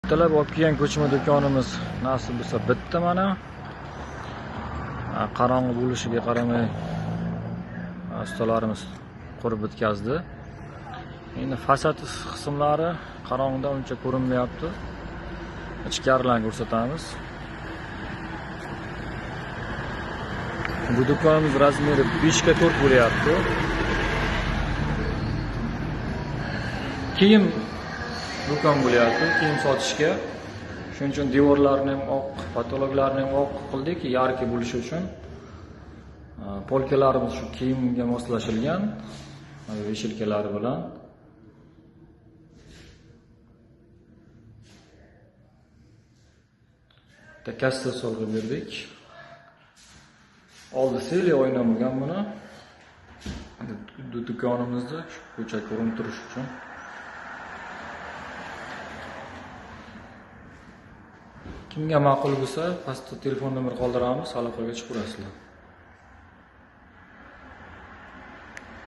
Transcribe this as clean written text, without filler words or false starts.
Ertalab olib kelgan ko'chma do'konimiz nasib bo'lsa bitta mana. Qorong'i bo'lishiga qaramay ustalarimiz qurib bitkazdi. Endi fasad qismlari qorong'ida uncha ko'rinmayapti. Ichkarilarni ko'rsatamiz. Bu do'konimiz razmeri 5 ga 4 bo'lyapti. Kiyim do'kon bo'lyapti, kiyim sotishga. Shuning uchun devorlarni ham oq, patologlarni ham oq qildik, yarki bo'lishi uchun. Polkalarimiz shu kiyimga moslashilgan, veshilkalari bilan. Bitta kassa solib berdik. Oldi seli oyna bo'lgan buni. Do'konimizda shu ko'cha ko'rinib turishi uchun. Kimga ma'qul bo'lsa, pastda telefon nomer qoldiramiz, aloqaga chiqaverasizlar.